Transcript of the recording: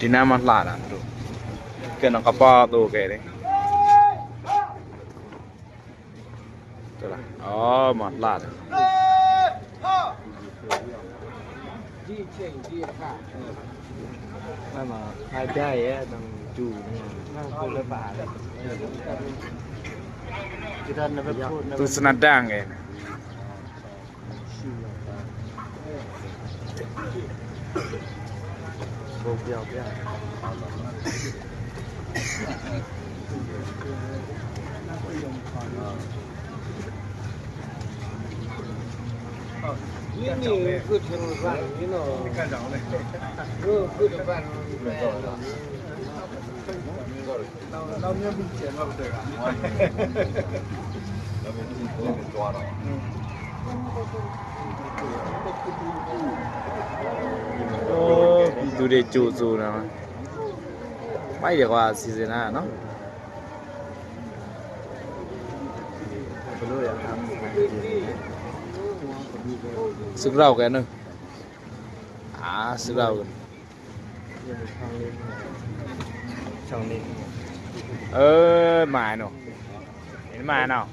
Di na mah lah dah tu. Kena kapal tu ke ni. Tu lah. Oh, mah lah dah. Tu senadang ke. Ooh, ດູເດຈູຈູນະ ໄປດຽວວ່າຊິຊະນະເນາະ. ສຶກເລົາກັນເນາະ ອ່າ ສຶກເລົາກັນ. ເອີ ມາເນາະ ເຫັນມາເນາະ.